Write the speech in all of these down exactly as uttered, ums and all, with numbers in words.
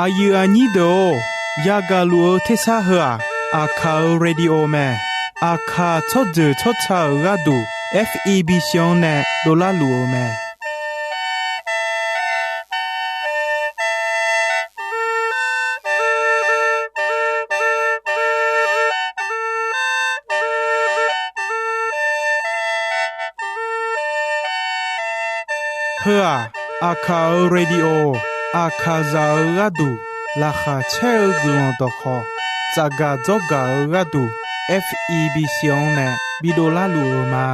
Aqyuif aqnyir deuq-or, yagaq luf-eu tersar heu-aq, Aqkaq-euq radio mae. Aqkaq tsawrjeuq tsawrca-euq gharduq, F E B C-anr nae dovlar luf-eu mae. Heu-aq, Aqkaq-euq radio, Aqkaqzaq-euq gharduq laqkhaq caer-eu guiqlanq dawqkhawq, tsafgaq dzawrgaq-eu gharduq, F E B C-anr nae bidov larluf-eu ma.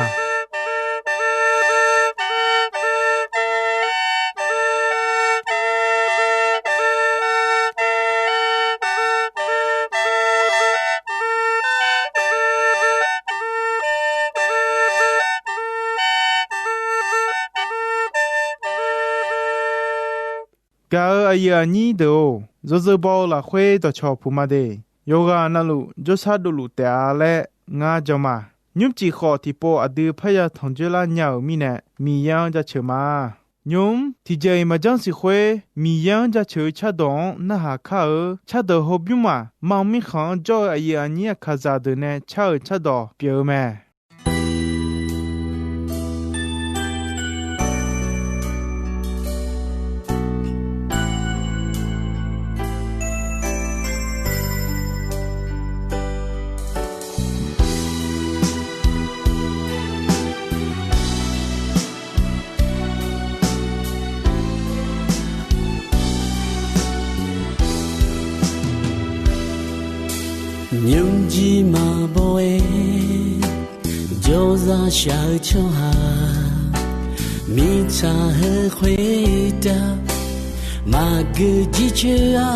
Gaq-euq aqyuif aqnyir deuq-or, yawzeu baw-eu lafkhoer dawqcawq puq ma de. Yawqghaq navluf jawrshar dovluf taef-a laer ngar jan ma. Nymrcif khawf tiqpov aqdui parya tanqjoer lar nya-euq mirnae, Miqyaer-anr jaceuq ma. Nymq-mr tiqjeq-iq maqjanr siq khoer, Miqyaer-anr jaceuq-eu cardawq-anr narhaq kar-eu. Cardawq hawbymr-aq, mam mirkhanq-anr jawr-eu aqyuif aqnyir Aqkaqzaq deuq nae car-euq cardawq pyeuf-eu mae. Nymrjir maqbaw-aer jawrzaq shaq-eu tsawrhaq, mirtsaq heu khoertav maqgeu jircoer-a.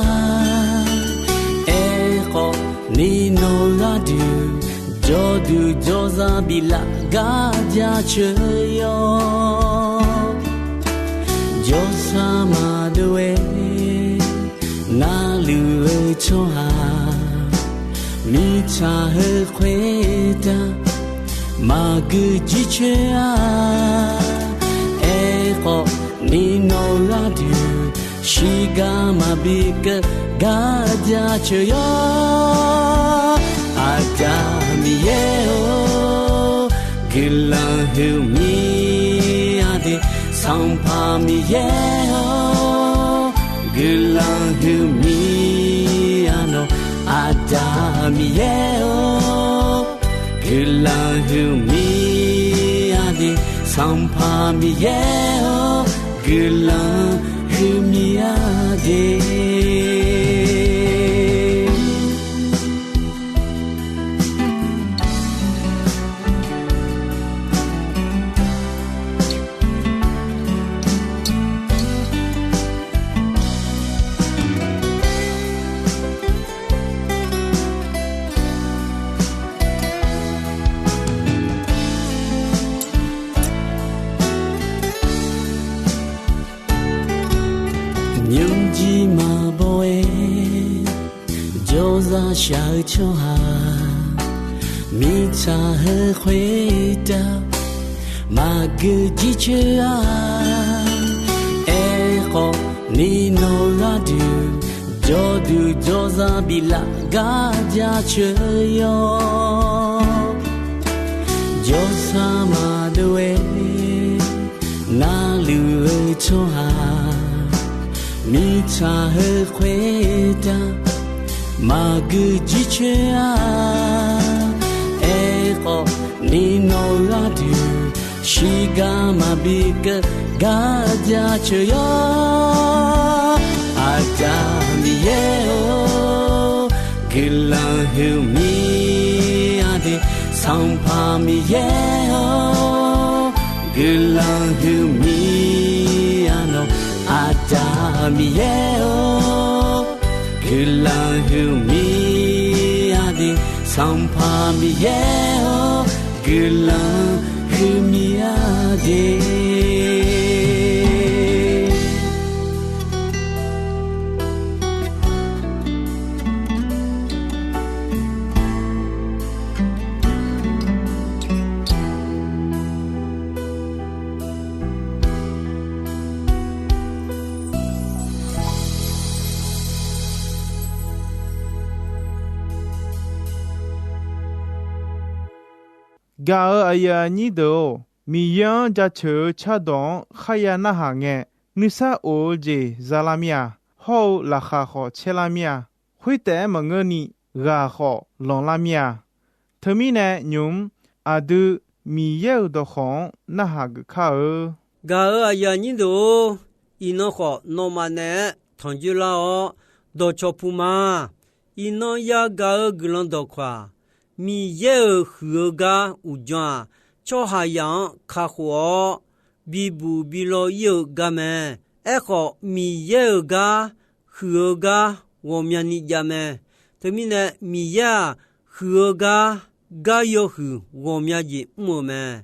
Aerkhawf, ni nawq gharduq jawrduq jawrzaq biflaf gar jaceuq yawr. Jawrshar maqdov-aer narluf-eu tsawrhaq, mirtsaq heu khoertav maqgeu jircoer-a. Aerkhawf, ni nawq gharduq shiqgar maqbi keuv gar jaceuq yawr. Aqda Miqyaer-or, guiqlanq huiqmya de. Sanqpaq Miqyaer-or, guiqlanq huiqmya nawq. Aqda Miqyaer-or, guiqlanq huiqmya de. Sanqpaq Miqyaer-or, guiqlanq huiqmya de. Nymrjir maqbaw-aer jawrzaq shaq-eu tsawrhaq, mirtsaq heu khoertav maqgeu jircoer-a. Aerkhawf, ni nawq gharduq jawrduq jawrzaq biflaf gar jaceuq yawr. Jawrshar maqdov-aer narluf-eu tsawrhaq, mirtsaq heu khoertav maqgeu jircoer-a. Aerkhawf, ni nawq gharduq shiqgar maqbi keuv gar jaceuq yawr. Aqda Miqyaer-or, guiqlanq huiqmya de. Sanqpaq Miqyaer-or, guiqlanq huiqmya nawq. Aqda Miqyaer-or, guiqlanq huiqmya de. Sanqpaq Miqyaer-or, guiqlanq huiqmya de. Gaq-euq aqyuif aqnyir deuq-or, Miqyaer-anr jaceuq-eu cardawq-anr kharya narhaq ngae, nuisar of-eu jeq zalar mir-a. Hawr-eu laqkhaq khawf caerlar mir-a. Khoertaef-aer maqngeurni, ghaq khawf lanqlar mir-a. Teumirnae nymq-mr aqdui Miqyaer-euq dawqkawq-anr narhaq geuf kar-eu. Gaq-euq aqyuif aqnyir deuq-or, iqnan khawf nawmaf naeq-aer tanqjoer lar-awr dawqcawq puq ma. Iqnan yagaq-eu guiqlanq dawqkawq-aq, Miqyaer-euq huiq-eu gar uqdzan-aq, tsawrhaqzaq-anr kakhof-awr bibuq bilaw ir-eu gar mae. Aerkhawf, Miqyaer-euq gar huiq-eu gar ghawqmyani jav mae. Teumirnae, Miqyaer-aq, huiq-eu gar, gar yawhuiq ghawqmya jeq mr-euq mae.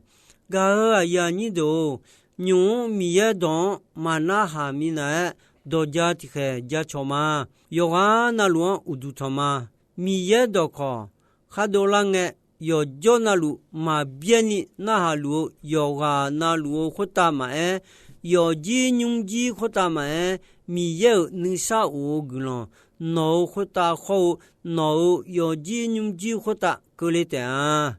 Gaq-euq aqyuif aqnyir deuq-or, nymq-mr Miqyaer dawq-anr maqnarhaq minav-aer, dawqja tiqkhaeq jacawq ma. Yawqghaq navluf-anr uqduq tanq ma. Miqyaer dawqkawq khar dovlar ngae, yawqjawr navluf maqbyaer ni narhaq luf-eu yawqghaq navluf-eu khoertav maqaer, yawfjir nymrjir khoertav maqaer, Miqyaer-euq nuisar of-eu guiqlanq nawq-eu khoertav khawr-eu, nawq-euq yawfjir nymrjir khoertav keuvle taef-a.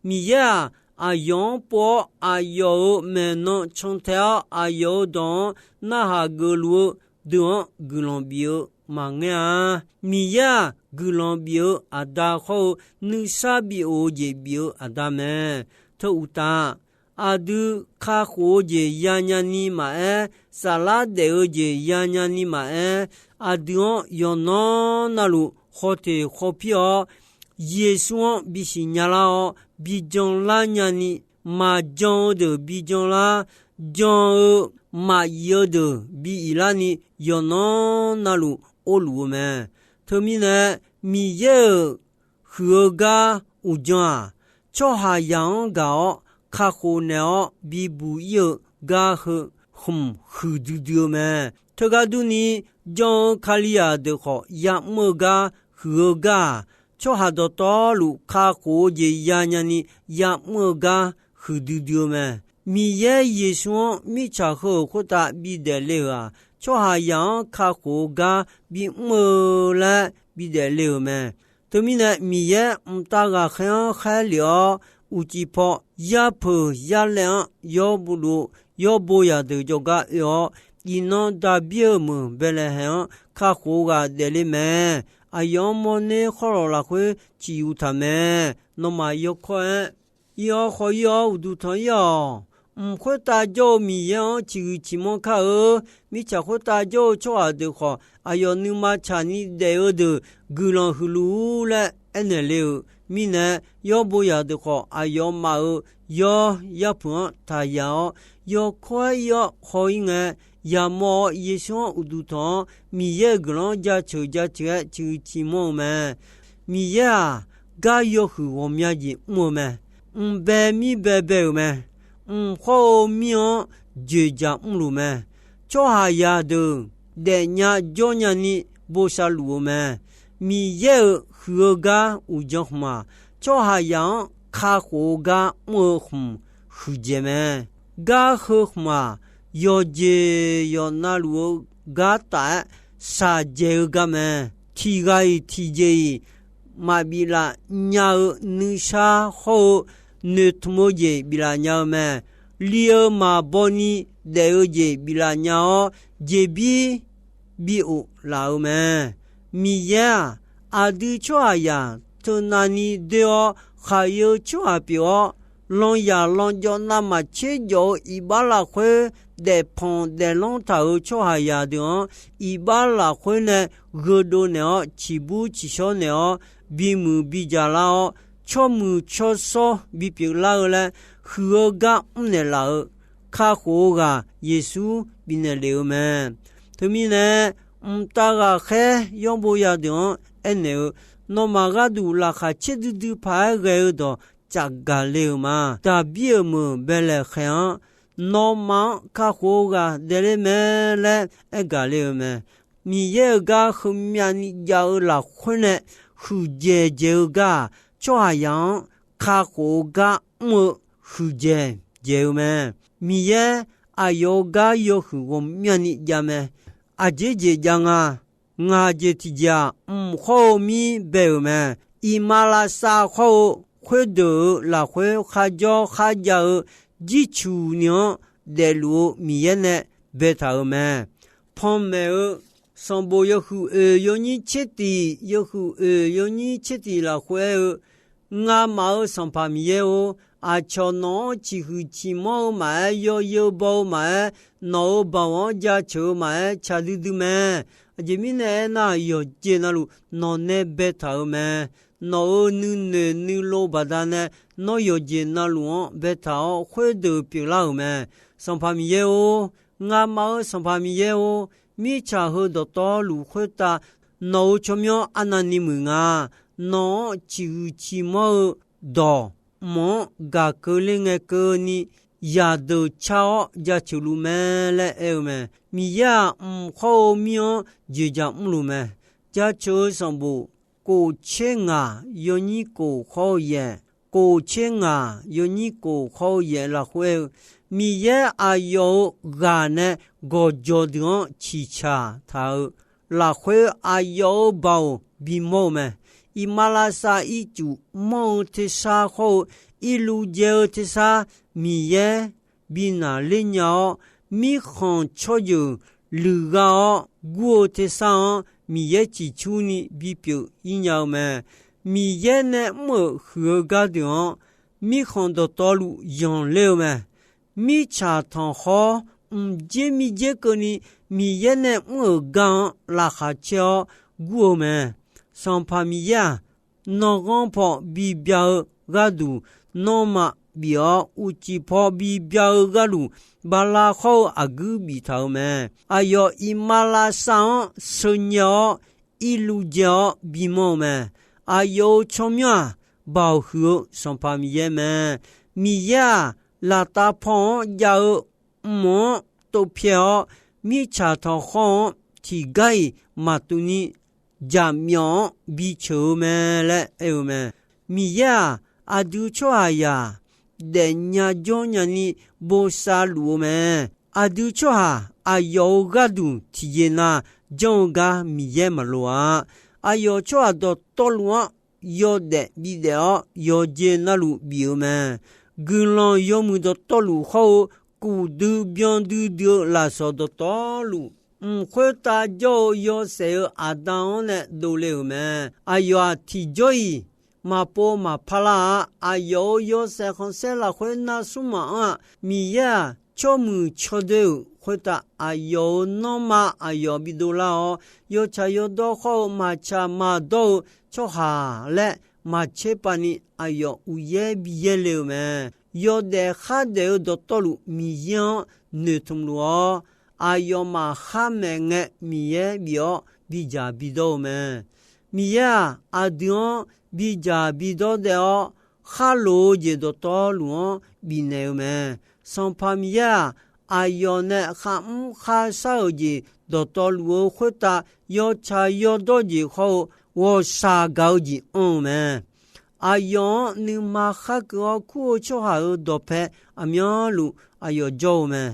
Miqyaer-aq, aqyawf-anr pov-awr, aqyawf-euq maeqnan cantae-awr, aqyawf-euq dawq-anr narhaq geufluf-eu deuq-anr guiqlanq bif-eu maqngeur-a. Miqyaer-aq, guiqlanq bif-eu aqda khawr-eu, nuisar bif of-eu jeq bif-eu aqda mae. Teu uqtaf, aqdui kakhof-eu jeq yanya ni maqaer, saflar daef-eu jeq yanya ni maqaer, aqdui-anr yawqnan navluf khawf teq khawf pir-awr, Yeqsur-anr bisiq nyalar-awr, bi janlar nyani, maqjan-eu deuq bi janlar, jan-eu maqif-eu deuq bi iflar ni, yawqnan navluf or luf-eu mae. Teumirnae, Miqyaer-euq huiq-eu gar uqdzan-aq, tsawrhaqzaq-anr gaq-awr kakhof naeq-awr bibuq ir-eu gar heu khmq huiqdui dui-eu mae. Teugar durni, jan-eu Kalizaq deuq khawf ya'mr-eu gar huiq-eu gar-aq, tsawrhaq dawqtawvluf kakhof-eu jeq yanya ni ya'mr-eu gar huiqdui dui-eu mae. Miqyaer Yeqsur-anr mirtsaq heu-euq khoertav bidaef le-euq-aq, tsawrhaqzaq-anr kakhof-eu gar bimr-eu laer bidaef le-euq mae. Teumirnae, Miqyaer mqtav ghaqkhaer-anr khaerlef-awr, uqcif paw yarpeuq yarlaev-anr yawr bo luf-eu yawr bo zaqdeuq jawrgar oe-awr, iqnan Daqbir-euq meuq Baeqlaeqhaeq-anr kakhof-eu ghaq daefle mae. Aqyawf-anr mawrner khawrlawq lafkhoer ciq yuf taq mae. Nawmaf yawkawr-aer ir-awr khawf ir-awr uqduq tanq ir-awq. Mq khoertav jawr-eu Miqyaer-anr ciqhuiq ciqmanr kar-eu. Mirtsaq khoertav jawr-eu tsawrhaq deuq khawf, aqyawf nuima tsaqni daef-eu deuq guiqlanq huiqluf-ur laer aernaeq le-euq mirnae, yawr bo zaqdeuq khawf, aqyawfmaf-euq yawr yarpeuq-anr taqyaf-awr, yawkawr-aer ir-awr haw-ir ngae, yamawr-awr Yeqsur-anr uqduq tanq-awr, Miqyaer-euq guiqlanq-anr jaceuq jaceuq-aer ciqhuiq ciqmanr-eu mae. Miqyaer-aq, gar yawhuiq ghawqmya jeq mr-eu mae. Mq bae mir bae bae-euq mae. Mq khawr-eu mir-anr joeqjaq mrluf mae. Tsawrhaqzaq deuq daefnya jawrnya ni bosav luf-eu mae. Miqyaer-euq huiq-eu gar uqdzan khmq-aq, tsawrhaqzaq-anr kakhof-eu gar mr-eu khmq huiqdzaeq mae. Gar heu khmq-aq, yawqjeq yawqna luf-eu gar taf-aer shaqdzaeq-eu gar mae. Tiq ghaq-iq tiqjeq-iq maqbif laf nya-eu nuisar hawr-eu noeqtmq-eu jeq bif laf nya-eu mae. Li-eu maqbaw ni daef-eu jeq bif laf nya-awr, jeqbir bi of laf-eu mae. Miqyaer-aq, aqdui tsawrhaqzaq teunav ni doer-awr, khaqyeu tsawrhaq pyeuf-awr, lanyaq lanjawv navmaqtser jawf-eu iqbax lafkhoer daefpanq daeflanr taq-euq tsawrhaqzaq deuq-anr, iqbax lafkhoer nae gheudov naeq-awr ciqbur ciqshawr naeq-awr, bimuiq bidzaq lar-awr, tsawrmuiq tsawrshawr bipyeuf lar-eu laer huiq-eu gar mrnaeq laf-eu kakhof-eu ghaq Yeqsur bifnaeq lef-eu mae. Teumirnae, mqtav ghaqkhaer yawr bo zaqdeuq-anr aernaeq-eu, nawmaf gharduq laqkhaq caerdui dui paq-aer ghae-eu dawq tsafgaq le-euq ma. Daqbir-euq meuq Baeqlaeqhaeq-anr, nawmaf-anr kakhof-eu ghaq daefler mae laer aergaq le-eu mae. Miqyaer-euq gar heumyav ni jav-eu lafkhoer nae huiqdzaeq dzaeq-eu gar-aq, tsawrhaqzaq-anr kakhof-eu gar mr-eu huiqdzaeq dzaeq-eu mae. Miqyaer aqyawf-euq gar yawhuiq ghawqmyani jav mae. Aqjeq jeq jav nga. Ngaq jeq tiqjeq-aq, mq khawr-eu mir bae-euq mae. Iqmalavshav khawr-eu khoerdeuq-euq lafkhoer kharjawr kharjav-eu jircuq ni-anr daefluf-eu Miqyaer nae baetaq-euq mae. Panmaeq-eu sanqbof yawhuiq oeq yawnyir tser tiq, yawhuiq oeq yawnyir tser tiq lafkhoer aer-eu, Ngamaf-euq Sanqpaq Miqyaer-or, aqcawq nawq-anr ciqhuiq ciqmanr-eu maqaer, yawzeu baw-eu maqaer, nawq-euq baoq-anr jaceuq-eu maqaer, tsaq duidui mae. Aqjeq mirnae aernar, yawqjeq navluf nawq nae baetaq-euq mae. Nawq-euq nuinoeq nuilov baqdanae nawr yawqjeq navluf-anr baetaq-awr khoerdeuq pyeuflar-euq mae. Sanqpaq Miqyaer-or, ngamaf-euq Sanqpaq Miqyaer-or, mirtsaq heu dawqtawvluf khoertav nawq-euq tsawrmyanr arnavni muiq nga. Nawq-anr ciqhuiq ciqmanr-eu dawq mq-anr gaq keuvler ngae keuvni, yaqdeuq car-awr jaceuq luf mae laer aer-eu mae. Miqyaer-aq, mq khawr-eu mir-anr joeqjaq mrluf mae. Jaceuq-eu sanqbof kof tser ngaq yawnyir kof khawr-eu yaeq, kof tser ngaq yawnyir kof khawr-eu yaeq lafkhoer aer-eu, Miqyaer aqyawf-euq ghaq nae gawqjawq deuq-anr ciqcaq taq-euq lafkhoer, aqyawf-euq baoq bimawr-eu mae. Iqmalavshav ircuf manr-eu tersar khawr-eu, irluv jae-eu tersar Miqyaer bi naqler nya-awr, mirkhanq tsawrjeuq luiqgha-awr gur-eu tersar-anr Miqyaer ciqcurni bipyeuf-ir nya-eu mae. Miqyaer nae mr-euq huiq-eu gardeuq-anr, mirkhanq dawqtawvluf yanqler-eu mae. Mirtsaq tanqkhawr mqdzer mirdzer keuvni, Miqyaer nae mr-euq gar-anr laqkhaq caer-awr gur-eu mae. Sanqpaq Miqyaer-aq, nanqghanr paw bibya-eu gharduq nanrma bif-awr, uqcif paw bibya-eu gharduq bala khawr-eu aqguir biftaq-euq mae. Aqyawf iqmalavshav-anr sheu nyae-awr, irluv jae-awr bimawr-eu mae. Aqyawf-euq tsawrmyanr-aq, baoq huiq-eu Sanqpaq Miqyaer mae. Miqyaer-aq, laftav paw-anr jav-eu mq-anr tovpyaeq-awr, mirtsaq tanqkhawr-anr tiqgar-iq maqtuv ni jaqmyawf-anr biceuq-eu mae laer aer-eu mae. Miqyaer-aq, aqdui tsawrhaqzaq daefnya jawr nyani bosav luf-eu mae. Aqdui tsawrhaq aqyawf-euq gharduq tiqjeq nav janr-eu gar Miqyaer maqloq-a. Aqyawf tsawrhaq dawqtawvluf-anr yawdaef bidaef-awr, yawqjeq navluf bif-eu mae. Guiqlanq yawmuiq dawqtawvluf khawr-eu, kufdui byandui dui-eu lafsawq dawqtawvluf, mq khoertav jawr-eu yawshaef-euq aqda-anr nae dovle-euq mae. Aqyawf-aq tiqjawr-iq maqpov maqpar lar-a. Aqyawf-euq yawshaef khanqsaer lafkhoer nar smr maqanr-aq, Miqyaer-aq, tsawrmuiq tsawrdoer-euq khoertav aqyawf-euq nanrma aqyawf bidov lar-awr, yawtsaq yawdawr khawr-eu maqtsaq maqdawr-eu tsawrhaq laer maqtser pav ni aqyawf uqyaer biyaer le-eu mae. Yawdaef khardaef-eu dawqtawvluf Miqyaer-anr noeqtmq luf-awr, aqyawfmaf khar maeq ngae Miqyaer bif-awr bidzaq bidawr-eu mae. Miqyaer-aq, aqdui-anr bidzaq bidawr daef-awr, kharloq-eu jeq dawqtawvluf-anr bifnaeq-eu mae. Sanqpaq Miqyaer-aq, aqyawf nae kharmr kharshar-euq jeq dawqtawvluf-eu khoertav yawtsaq yawdawr jeq khawr-eu ghawqshaq gaq-eu jeq anr-eu mae. Aqyawf-anr nuima khar keuv-awr kur-eu tsawrhaq-euq dawqpae aqmyanluf aqyawf jawr-eu mae.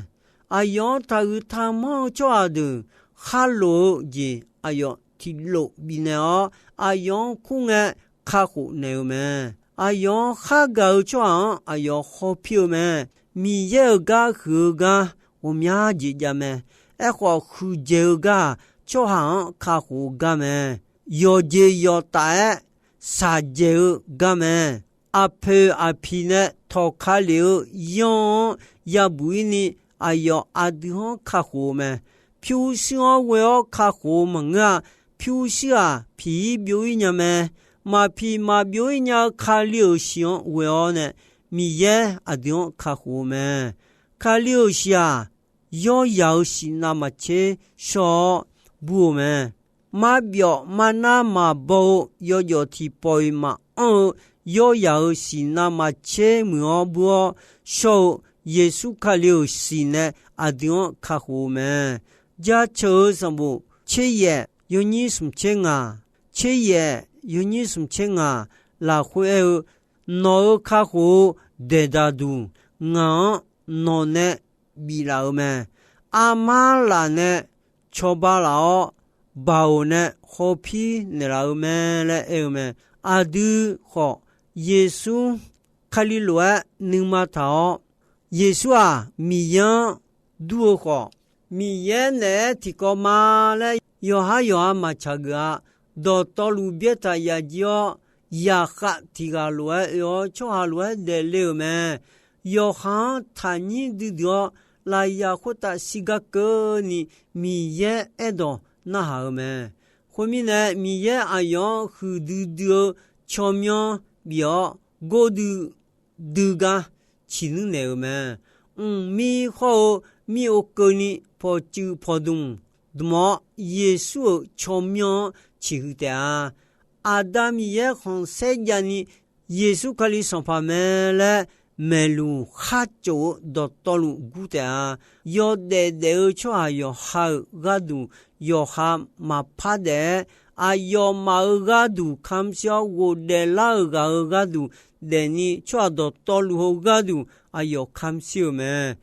Aqyawf-anr taqhuiq taqmanr-eu tsawrhaq deuq kharloq-eu jeq aqyawf tiqlof bifnaeq-awr, aqyawf-anr kur ngae kakhof naeq-eu mae. Aqyawf-anr khargaq-eu tsawrhaq-anr aqyawf hawpir-eu mae. Miqyaer-euq gar huiq-eu gar ghawqmya jeq jav mae. Aerkhawf, huiqdzaeq-eu gar-aq, tsawrhaq-anr kakhof-eu gar mae. Yawqjeq yawqtaf-aer shaqdzaeq-eu gar mae. Aqpoeq aqpiq nae tawqka lef-eu yanr-anr yabuq-ir ni, aqyawf aqdui-anr kakhof-eu mae. Pyurshuir-anr ghoe-awr kakhof-eu maqngeur-a. Pyurshuir-aq, piq-ir byov-ir nya mae. Maqpiq maqbyov-ir nya-eu Kali-euq shiq-anr ghoe-awr nae, Miqyaer aqdui-anr kakhof-eu mae. Kali-euq shiq-aq, yawryaq-euq siqnav maqtser shawr-awr bur-eu mae. Marbyawf marnar maqbaw-eu yawjawf tiqpawf-iq maqanr-eu yawryaq-euq siqnav maqtser muiq-awr bur-awr shawr-eu Yeqsur Kali-euq siq nae aqdui-anr kakhof-eu mae. Jaceuq-eu sanqbof tser yaef yawnyir smq tser ngaq, tser yaef yawnyir smq tser ngaq lafkhoer aer-eu, Nawq-euq kakhof-eu daeqdaq duq ngaq-anr nawq nae biflaf-euq mae. Armar laf nae cawba laf-awr, baoq nae hawpir naeqlaf-eu mae laer aer-eu mae. Aqdui khawf, Yeqsur Kali lof-aer nuima taq-awr, Yeqsur-aq Miqyaer-anr dur-eu khawf, Miqyaer naeq-aer tiqkawv ma laer yawqhar yawqha maqtsaq geuf-a. Dawqtawvluf byaertaq yaf jir-awr, yaqkhav tiq ghaq lof-aer oe-awr tsawrhaq lof-aer daefle-euq mae. Yawqha-anr taqnyir duidui-awr, lafyaq khoertav shirgar keuvni Miqyaer aerdawq narhaq-eu mae. Khoermirnae, Miqyaer aqyawf-anr huiqdui dui-eu tsawrmyanr bif-awr, gordui dui gar ciqnuir naeq-euq mae. Mqmir khawr-eu mir ov keuvni pawqtsuif pawqdmq dmq-awr, Yeqsur-euq tsawrmyanr-anr ciqhuiq taef-a. Aqda Miqyaer khanqsaer javni Yeqsur Kali Sanqpaq mae laer maeqluq kharcof-eu dawqtawvluf gur taef-a. Yawdaef daef-eu tsawrhaq yawqha-euq gharduq yawqha maqpar daef-aer, aqyawfmaf-euq gharduq kamq shir-awr ghofdaef lar-euq ghaq-euq gharduq daefni, tsawrhaq dawqtawvluf heu gharduq aqyawf kamq shir-euq mae.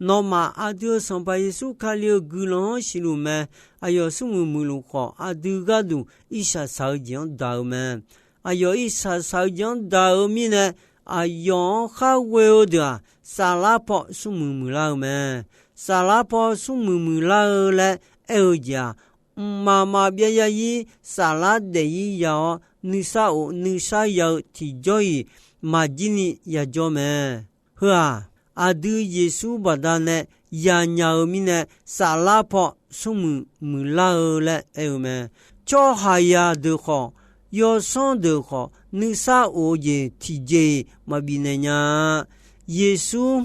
Nawmaf aqdui-euq Sanqpaq Yeqsur Kali-euq guiqlanq-anr siqluf mae. Aqyawf smrmuiq muiqluf khawf, aqdui gharduq irsaq saq-eu jeq-anr daq-eu mae. Aqyawf irsaq saq-eu jeq-anr daq-eu mirnae, aqyawf-anr khar ghoe-eu deuq-aq, saflar paw smrmuiq muiqlar-eu mae. Saflar paw smrmuiq muiqlar-eu laer aer-eu jeq-aq, mqmaq maqbyav zarzir saflar daef-ir ya-awr, nuisar of nuisar ya-eu tiqjawr-iq maqjir ni yajawr mae. Heu-aq, aqdui Yeqsur baqdanae yanya-eu mirnae, saflar paw smrmuiq muiqlar-eu laer aer-eu mae. Tsawrhaqzaq deuq khawf, yawsanr deuq khawf, nuisar of-eu jeq tiqjeq-iq maqbif naeq nya-a. Yeqsur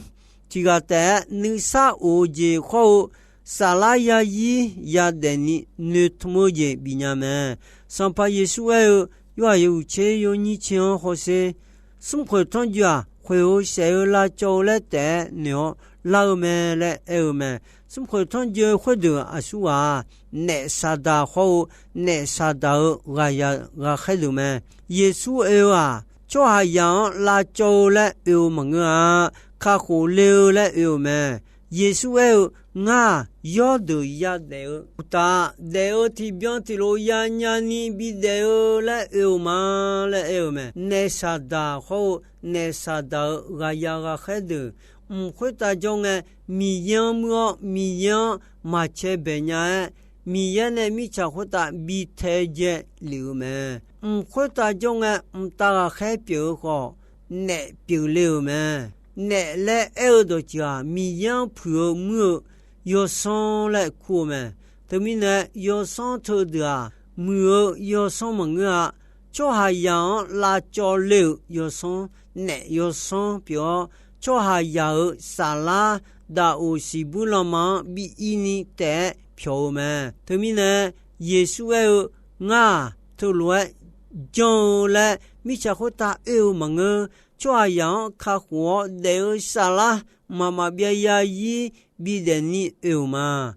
tiq ghaq taef-aer nuisar of-eu jeq khawr-eu, saflar zarzir yadaef ni noeqtmq-eu jeq bifnya mae. Sanqpaq Yeqsur aer-eu, Yorhaq yawhuiq tser yawnyir tser-anr hawsher, smrkhoeq tanrjoe-aq, khoeq-eu saef-eu lavcawv-eu laer taef-aer noeq-awr lar-eu mae laer aer-eu mae. Smrkhoeq tanrjoe khoerdeuq aqsurghaq-aq, naef saqdaq khawr-eu, naef saqdaq-eu ghaqzaq ghaqkhaer deuq mae. Yeqsur oe-eu-aq, tsawrhaqzaq-anr lavcawv-eu laer oe-eu maqngeur-a. Kakhof le-eu laer oe-euq mae. Yeqsur aer-eu, Ngar-aq, yawrdeuq yadaef-eu uqtaf, daef-eu tiqbyan tiqlof yanya ni bidaef-eu laer oe-euq ma laer aer-eu mae. Naef saqdaq khawr-eu, naef saqdaq-eu ghaqzaq ghaqkhaer deuq, mq khoertav jawr ngae, Miqyaer-anr muir-awr, Miqyaer-anr maqcae baeq nya-aer, Miqyaer nae mirtsaq khoertav bi taedzae lef-euq mae. Mq khoertav jawr ngae, mqtav ghaqkhaer pyeuf-eu khawf, naef pyeufle-euq mae. Naef laer aer-eu dawqtsuif-aq, Miqyaer-anr puiq-eu muir-eu yawsanr laer kur-eu mae. Teumirnae, yawsanr teudeuq-aq, muiq-eu yawsanr maqngeur-a. Tsawrhaqzaq-anr lavcawv le-euq yawsanr, naef yawsanr pyeuf-awr, tsawrhaqzaq-euq saflar daqoq siqbuir lanma-anr bi ir ni taef-aer pyawq-eu mae. Teumirnae, Yeqsur aer-eu, Ngar-aq, teulof-aer janr-eu laer mirtsaq khoertav oer-eu maqngeur. Tsawrhaqzaq-anr kakhof-awr daef-eu saflar mqmaq maqbyav zarzir bidaef ni oe-euq ma.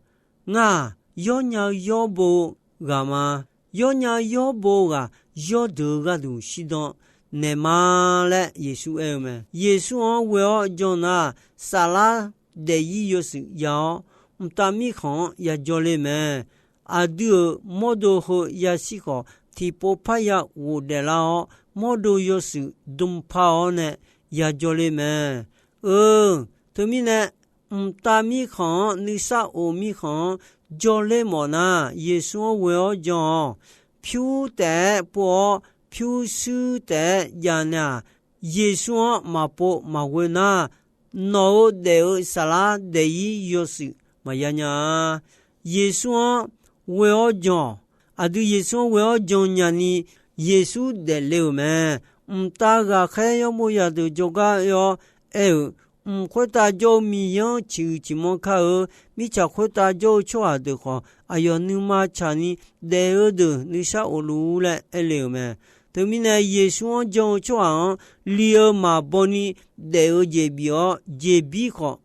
Ngar-aq, yawrnya-eu yawrbo-eu ghaq ma. Yawrnya-eu yawrbo-eu ghaq yawrdeuq-eu gharduq shirdan naeq ma laer Yeqsur aer-eu mae. Yeqsur-anr ghoe-awr jan nar, saflar daef-ir yawshuif ya-awr, mqtav mirkhanq-anr yajawr ler mae. Aqdui-euq mawrdo heu yashir khawf, tiqpov parya ghofdaef lar-awr, mawrdo yawshuif dm par-awr nae yajawr ler mae. Eu, teumirnae, mqtav mirkhanq-anr, nuisar of mirkhanq-anr jawrler mawf nar, Yeqsur-anr ghoe-awr jan-awq. Pyur taef-aer pov-awr, pyurshuir taef-aer jav nae-aq, Yeqsur-anr maqpov maqghoe nar, nawq-euq daef-eu saflar daef-ir yawshuif maqya nya-a. Yeqsur-anr ghoe-awr jan-awq. Aqdui Yeqsur-anr ghoe-awr jan nya ni, Yeqsur daefle-euq mae. Mqtav ghaqkhaer yawrbo yadeuq jawrgar oe-awr aer-euq, Mq khoertav jawr-eu Miqyaer-anr ciqhuiq ciqmanr kar-eu. Mirtsaq khoertav jawr-eu tsawrhaq deuq khawf, aqyawf nuima tsaqni daef-eu deuq nuisar of luf-ur laer aer le-euq mae. Teumirnae, Yeqsur-anr jan-eu tsawrhaq-anr li-eu maqbaw ni daef-eu jeq bif-awr, jeqbir khawf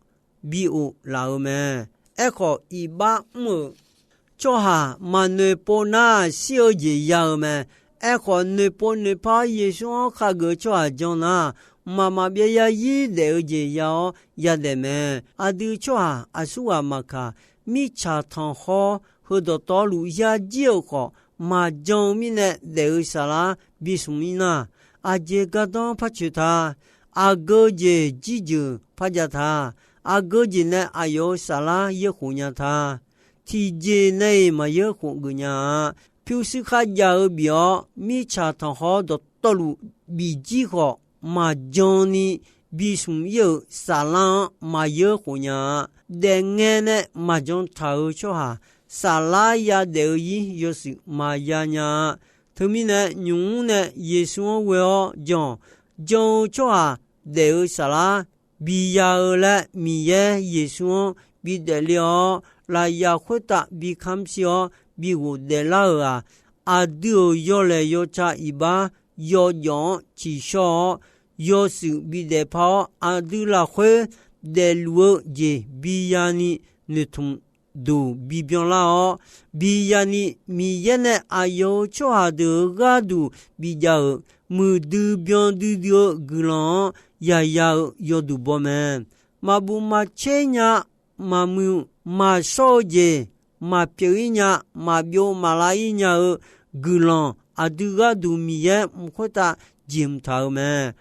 bi of laf-euq mae. Aerkhawf, iqbax mr-euq tsawrhaq maqnoeq pov nar, shir-eu jeq ya-eu mae. Aerkhawf, noeqpov noeqpar-awr Yeqsur-anr khageuf-eu tsawrhaq jan nar, mqmaq maqbyav zarzir daef-eu jeq ya-awr yadaef mae. Aqdui tsawrhaq aqsurghaq maqkaq, mirtsaq tanqkhawr heu dawqtawvluf yajir-euq khawf, maqjan-eu mirnae daef-eu saflar bismq ir nar, Aqjeq gardanr par coeq ta. Aqgeu jeq jirjeuq par jav ta. Aqgeu jeq nae aqyawf-euq saflar yaerkhof nya ta. Tiqjeq nae-iq maqyaer khof geuf nya-a. Pyurshuir kharjav-eu bif-awr, mirtsaq tanqkhawr dawqtawvluf bif jir khawf, maqjan ni bismq ir-euq saflar-anr maqyaer khof nya-a. Daefngae nae maqjan taq-euq tsawrhaq, saflar yadaef-eu ir yawshuif maqya nya-a. Teumirnae, nymq mr nae Yeqsur-anr ghoe-awr jan-awq. Jan-eu tsawrhaq daef-eu saflar bi ya-eu laer, Miqyaer Yeqsur-anr bidaef le-awr, lafyaf khoertav bi kamr shir-awr bi ghofdaef lar-euq-aq, aqdui-euq yawlaeq yawtsaq iqbax yawjawf-anr tsiqshawr-awr, yawshuif bidaef par-awr, aqdui lafkhoer daefluf-eu jeq bi ya ni noeqtmq duq bibyan lar-awr, bi ya ni Miqyaer nae aqyawf-euq tsawrhaq deuq-euq gharduq bijav-euq muiqdui byan duidui-eu guiqlanq-anr yaya-eu yawduq baw mae. Maqbuf maqtser nya, maqmuiq maqshawr-eu jeq, maqpyeuf ir nya, maqbyov maqlav ir nya-eu guiqlanq aqdui gharduq Miqyaer mq khoertav jeqhmq taq-euq mae.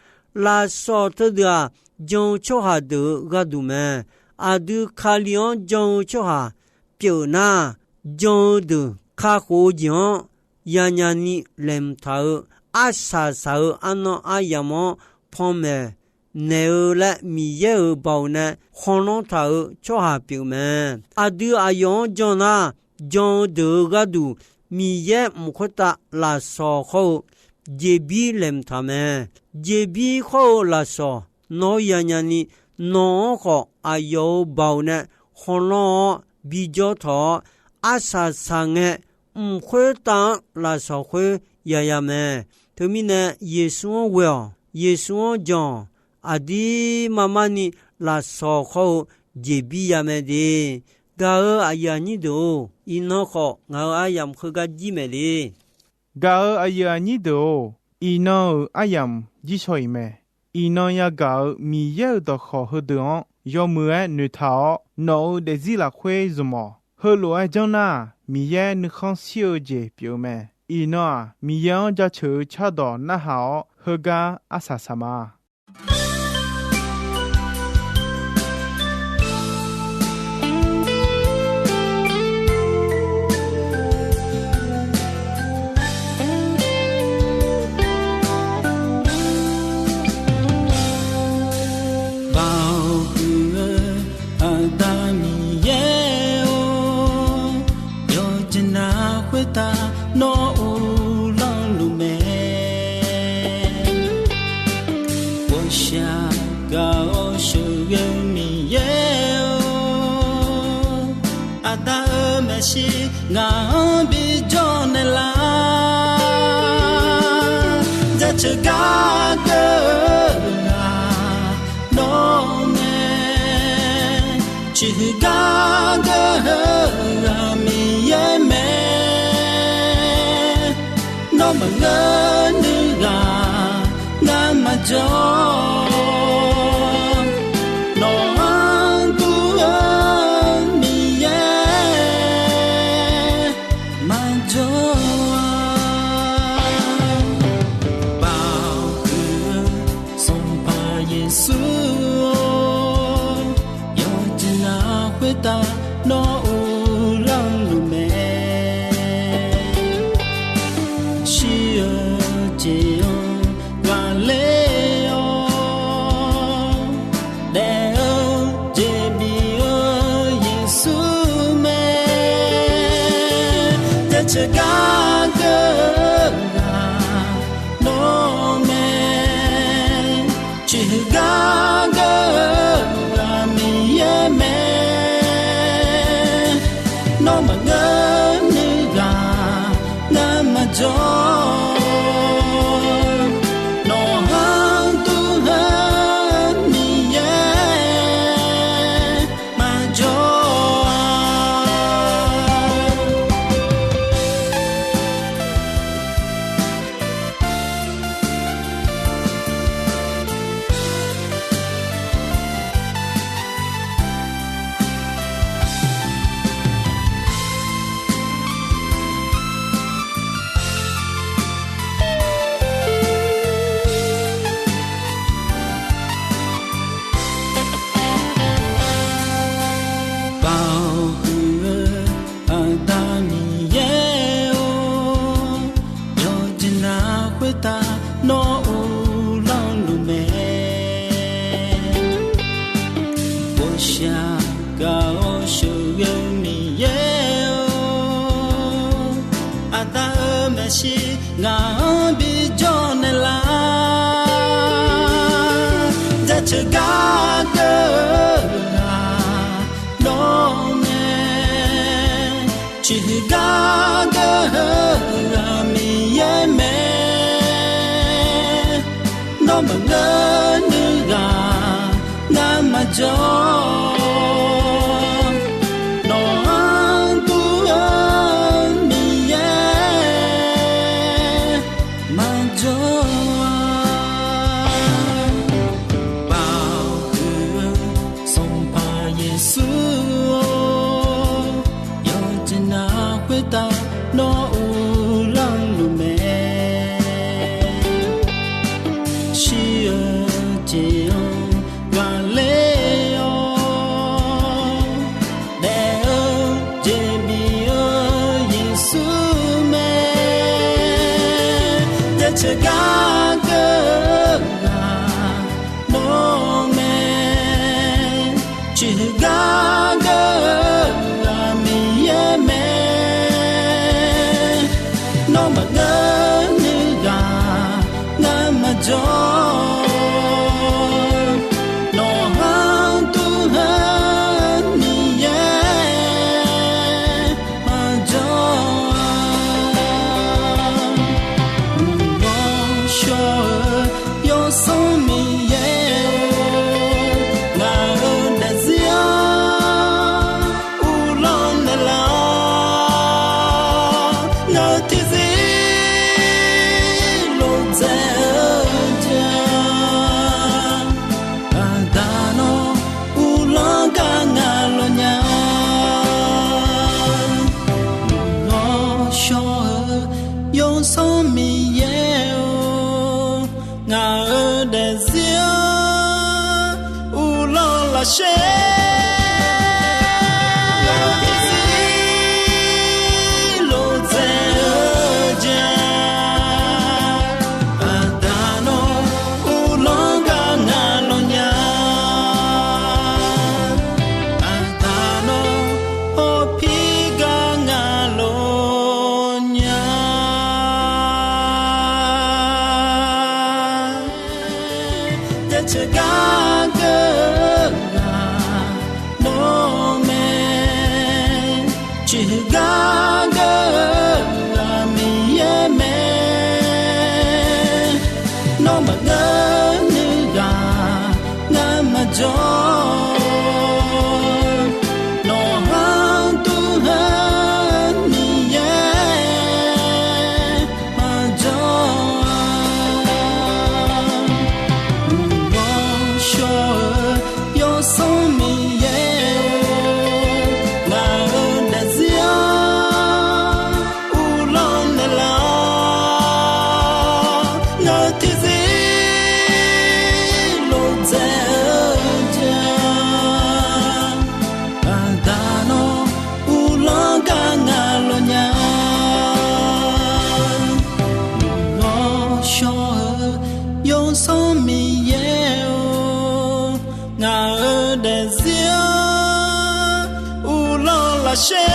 Lafsawq teudeuq-aq, jan-eu tsawrhaq deuq-euq gharduq mae. Aqdui Kali-anr jan-eu tsawrhaq pyeuf nar, jan-eu deuq kakhof-eu jeq-anr yanya ni laeqhmq taq-eu, arsaq saq-eu arnan aryamq-anr panmaeq naeq-eu laer Miqyaer-euq baoq nae khanqlanr taq-euq tsawrhaq pyeuf mae. Aqdui aqyawf-anr jan nar, jan-eu deuq-euq gharduq Miqyaer mq khoertav lafsawq khawr-eu jeqbir laeqhmq taq mae. Jeqbir khawr-eu lafsawq nawr yanya ni, nawq-anr khawf aqyawf-euq baoq nae khanqlanr-awr bijawr tawq-awr, arsaq saq ngae mq khoertav-anr lafsawq khoer yaya mae. Teumirnae Yeqsur-anr ghoe-awq, Yeqsur-anr jan-awq. Aqdirmar mar ni lafsawq khawr-eu jeqbir ya mae de. Gaq-euq aqyuif aqnyir deuq-or, iqnan khawf ngaq-euq aryamq heugar jir maeq le. Gaq-euq aqyuif aqnyir deuq-or, iqnan-euq aryamq jir shaw-iq mae. Iqnan yagaq-euq Miqyaer-euq dawqkawq heudeuq-anr yawmuiq-aer noeqtaq-awr, nawq-euq daefzir lafkhoer zmq-awq. Heulof-aer janr nar, Miqyaer nuikhanr shir-eu jeq pyeuf-eu mae. Iqnan-aq, Miqyaer-anr jaceuq-eu cardawq narhaq-awr, heugar arsaq saq ma. Baoq huiq-eu Aqda Miqyaer-or, yawqjeq navluf khoertav nawr uvlanr luf mae. Ghawqshaq gaq-awr sheuqghae-eu Miqyaer-or, Aqda-euq maeqshi ngaq-anr bijawr naeqlar. Jaceuq gar geur-eu ghaq nawr mae. Ciqhuiq gar geur-eu ghaq Miqyaer mae. Nawr maqngeur nuiv ghaq ngar maqjawr. Nawq-anr dur-eu Miqyaer maqjawr-a. Baoq huiq-eu Sanqpaq Yeqsur-or, yawqjeq navluf khoertav nawr uvlanr luf mae. Shir-eu jeq-anr ghaqler-awr, daef-eu jeq bif-eu Yeqsur mae. Jaceuq gar geur-eu ghaq nawr mae. Ciqhuiq gar geur-eu ghaq Miqyaer mae. Nawr maqngeur nuiv ghaq ngar maqjawr. Nawq-anr dur-eu Miqyaer maqjawr-a. Shaqgaq-awr sheuqghae-eu Miqyaer-or, aqda-euq maeqshi ngaq-anr bijawr naeqlar. Jaceuq gar geur-eu ghaq nawr mae, ciqhuiq gar geur-eu ghaq Miqyaer mae. Nawr maqngeur nuiv ghaq ngar maqjawr. Nawq-anr dur-eu Miqyaer maqjawr-a. Baoq huiq-eu Sanqpaq Yeqsur-or, yawqjeq nav khoertav nawr uvlanr luf mae. Shir-eu jeq-anr ghaqler-awr, daef-eu jeq bif-eu Yeqsur mae. Jaceuq gar geur-eu ghaq nawr mae, ciqhuiq gar geur-eu ghaq Miqyaer mae. Nawr maqngeur nuiv ghaq ngar maqjawr. Nawq-anr dur-eu Miqyaer maqjawr-a. Mq-awr shawr-eu Yawsanr Miqyaer-or, ngaq-euq daefzir-anr uvlanr naeqlar-awr, ngaq-euq tiqzir lof dzaeq-eu jeq-a. Aqda nawr uvlanr gar ngaq lawq nya. Mq-awr shawr-eu Yawsanr Miqyaer-or, ngaq-euq daefzir-anr uvlanr lafsher. Ngaq-euq tiqzir lof dzaeq-eu jeq-a. Aqda nawr uvlanr gar ngaq lawq nya. Aqda nawr hawpir gar ngaq lawq nya. Jaceuq gar geur-eu ghaq nawr mae, ciqhuiq gar geur-eu ghaq Miqyaer mae. Nawr maqngeur nuiv ghaq ngar maqjawr. Nawq-anr dur-eu Miqyaer maqjawr-a. Mq-awr shawr-eu Yawsanr Miqyaer-or, ngaq-euq daefzir-anr uvlanr naeqlar-awr, ngaq-euq tiqzir lof dzaeq-eu jeq-a. Aqda nawr uvlanr gar ngaq lawq nya. Mq-awr shawr-eu Yawsanr Miqyaer-or, ngaq-euq daefzir-anr uvlanr lafsher.